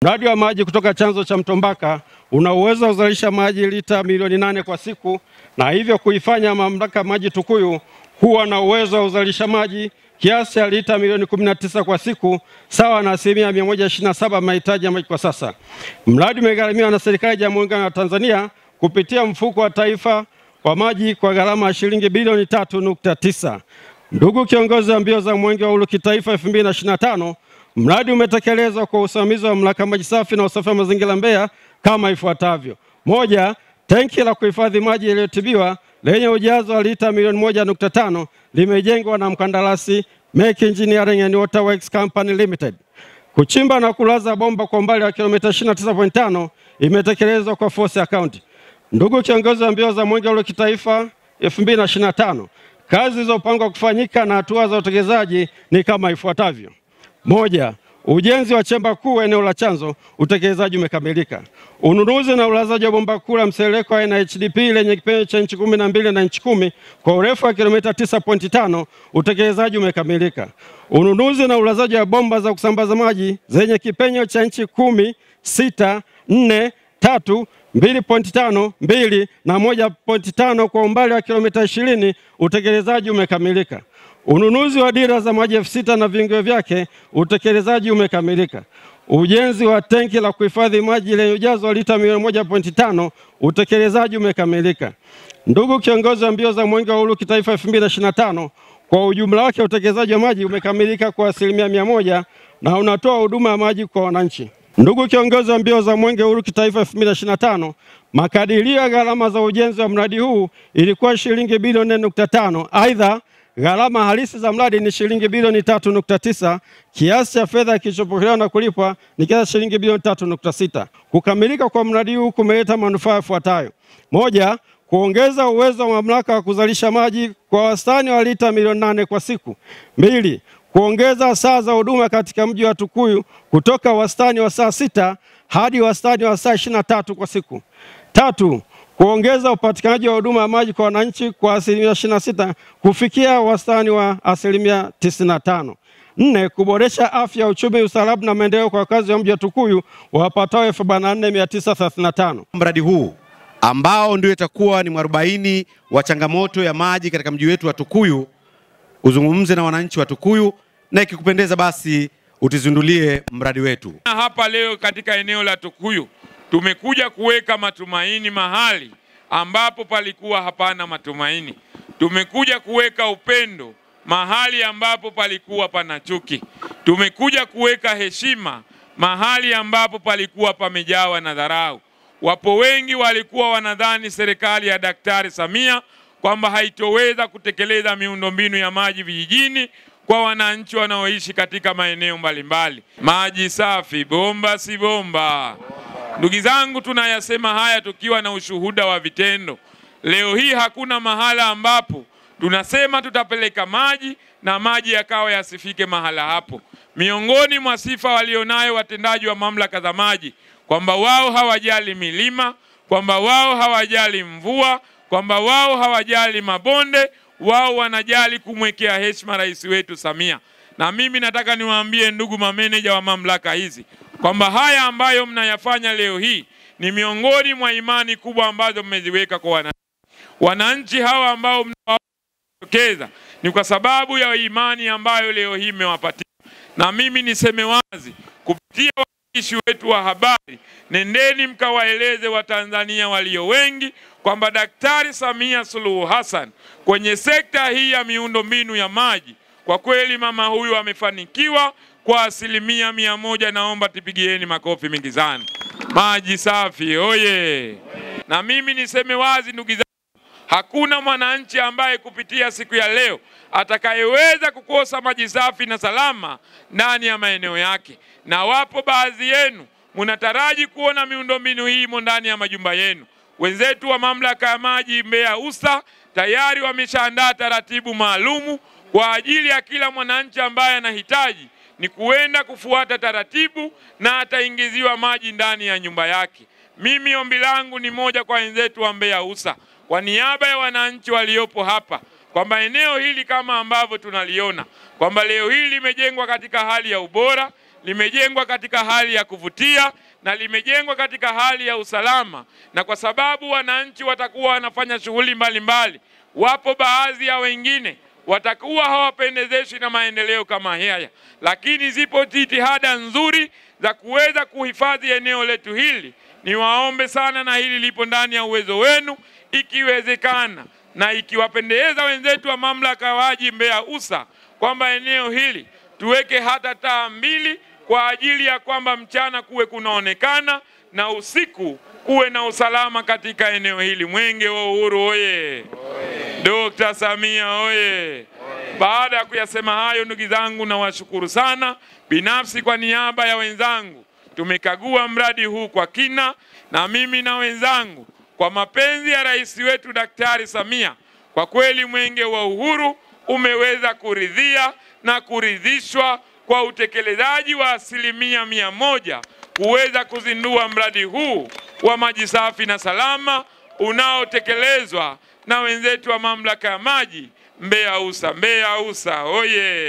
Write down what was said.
Mradi wa maji kutoka chanzo cha Mtombaka una uwezo wa kuzalisha maji lita milioni 8 kwa siku, na hivyo kuifanya mamlaka maji Tukuyu kuwa na uwezo wa kuzalisha maji kiasi cha lita milioni 19 kwa siku, sawa na 127% mahitaji ya maji kwa sasa. Mradi umegharamiwa na serikali ya Jamhuri ya Muungano wa Tanzania kupitia mfuko wa taifa wa maji kwa gharama ya shilingi bilioni 3.9. Ndugu kiongozi wa mbio za Mwenge wa Uhuru kitaifa 2025, mradi umetekelezwa kwa usimamizi wa mamlaka maji safi na usafi wa mazingira Mbeya kama ifuatavyo. 1, tenki la kuhifadhi maji yaliyotibiwa lenye ujazo wa lita milioni 1.5 limejengwa na mkandarasi Make Engineering and Waterworks Company Limited. Kuchimba na kulaza bomba kwa umbali wa kilomita 29.5 imetekelezwa kwa force account. Ndugu kiongozi wa mbio za Mwenge wa Uhuru kitaifa 2025, kazi zilizopangwa kufanyika na hatua za utekelezaji ni kama ifuatavyo. 1, ujenzi wa chemba kuu eneo la chanzo, utekelezaji umekamilika. Ununuzi na ulazaji wa bomba kuu la mseleko aina HDP lenye kipenyo cha inchi 12 na inchi 10 kwa urefu wa kilomita 9.5, utekelezaji umekamilika. Ununuzi na ulazaji wa bomba za kusambaza maji zenye kipenyo cha inchi 10, 6, 4, 3, 2.5, 2 na 1.5 kwa umbali wa kilomita 20, utekelezaji umekamilika. Ununuzi wa dira za maji 6000 na viungio vyake, utekelezaji umekamilika. Ujenzi wa tenki la kuhifadhi maji lenye ujazo wa lita milioni 1.5, utekelezaji umekamilika. Ndugu kiongozi wa mbio za Mwenge wa Uhuru kitaifa 2025, kwa ujumla wake utekelezaji wa maji umekamilika kwa 100% na unatoa huduma ya maji kwa wananchi. Ndugu kiongozi wa mbio za Mwenge wa Uhuru kitaifa 2025, makadirio ya gharama za ujenzi wa mradi huu ilikuwa shilingi bilioni 4.5. Aidha, gharama halisi za mradi ni shilingi bilioni 3.9. Kiasi cha fedha kilichopokelewa na kulipwa ni kiasi shilingi bilioni 3.6. Kukamilika kwa mradi huu kumeleta manufaa yafuatayo. 1, kuongeza uwezo wa mamlaka wa kuzalisha maji kwa wastani wa lita milioni 8 kwa siku. 2, kuongeza saa za huduma katika mji wa Tukuyu kutoka wastani wa saa 6 hadi wastani wa saa 23 kwa siku. 3, kuongeza upatikanaji wa huduma ya maji kwa wananchi kwa 26% kufikia wastani wa 95%. 4, kuboresha afya, uchumi, usalama na maendeleo kwa wakazi wa mji wa Tukuyu wapatao 44935. Mradi huu ambao ndio itakuwa ni mwarobaini wa changamoto ya maji katika mji wetu wa Tukuyu, uzungumze na wananchi wa Tukuyu na ikikupendeza basi utizindulie mradi wetu. Hapa leo katika eneo la Tukuyu tumekuja kuweka matumaini mahali ambapo palikuwa hapana matumaini. Tumekuja kuweka upendo mahali ambapo palikuwa pana chuki. Tumekuja kuweka heshima mahali ambapo palikuwa pamejawa na dharau. Wapo wengi walikuwa wanadhani serikali ya Daktari Samia kwamba haitoweza kutekeleza miundombinu ya maji vijijini kwa wananchi wanaoishi katika maeneo mbalimbali. Maji safi, bomba si bomba. Ndugu zangu, tunayasema haya tukiwa na ushuhuda wa vitendo. Leo hii hakuna mahala ambapo tunasema tutapeleka maji na maji yakawa yasifike mahala hapo. Miongoni mwa sifa walionayo watendaji wa mamlaka za maji kwamba wao hawajali milima, kwamba wao hawajali mvua, kwamba wao hawajali mabonde, wao wanajali kumwekea heshima rais wetu Samia. Na mimi nataka niwaambie ndugu mameneja wa mamlaka hizi kwamba haya ambayo mnayafanya leo hii ni miongoni mwa imani kubwa ambazo mmeziweka kwa wananchi. Wananchi hawa ambao mnawatokeza ni kwa sababu ya imani ambayo leo hii mmewapatia. Na mimi niseme wazi kupitia waandishi wetu wa habari, nendeni mkawaeleze Watanzania walio wengi kwamba Daktari Samia Suluhu Hassan kwenye sekta hii ya miundombinu ya maji, kwa kweli mama huyu amefanikiwa kwa 100%. Naomba tupigieni makofi mingi sana. Maji safi oye! Na mimi niseme wazi ndugu zangu, hakuna mwananchi ambaye kupitia siku ya leo atakayeweza kukosa maji safi na salama ndani ya maeneo yake. Na wapo baadhi yenu mnataraji kuona miundombinu hii imo ndani ya majumba yenu. Wenzetu wa mamlaka ya maji Mbeya USA tayari wameshaandaa taratibu maalumu kwa ajili ya kila mwananchi ambaye anahitaji ni kuenda kufuata taratibu na ataingiziwa maji ndani ya nyumba yake. Mimi ombi langu ni moja kwa wenzetu wa Mbeya USA, kwa niaba ya wananchi waliopo hapa, kwamba eneo hili kama ambavyo tunaliona kwamba leo hili limejengwa katika hali ya ubora, limejengwa katika hali ya kuvutia na limejengwa katika hali ya usalama, na kwa sababu wananchi watakuwa wanafanya shughuli mbalimbali, wapo baadhi ya wengine watakuwa hawapendezeshi na maendeleo kama haya, lakini zipo jitihada nzuri za kuweza kuhifadhi eneo letu hili. Niwaombe sana, na hili lipo ndani ya uwezo wenu, ikiwezekana na ikiwapendeza wenzetu wa mamlaka ya maji Mbeya USA, kwamba eneo hili tuweke hata taa 2 kwa ajili ya kwamba mchana kuwe kunaonekana na usiku kuwe na usalama katika eneo hili. Mwenge wa Uhuru oye! Dr. Samia oye! Baada ya kuyasema hayo, ndugu zangu, nawashukuru sana. Binafsi kwa niaba ya wenzangu, tumekagua mradi huu kwa kina, na mimi na wenzangu kwa mapenzi ya rais wetu Daktari Samia, kwa kweli Mwenge wa Uhuru umeweza kuridhia na kuridhishwa kwa utekelezaji wa 100% kuweza kuzindua mradi huu wa maji safi na salama unaotekelezwa na wenzetu wa mamlaka ya maji Mbeya USA. Mbeya USA oye!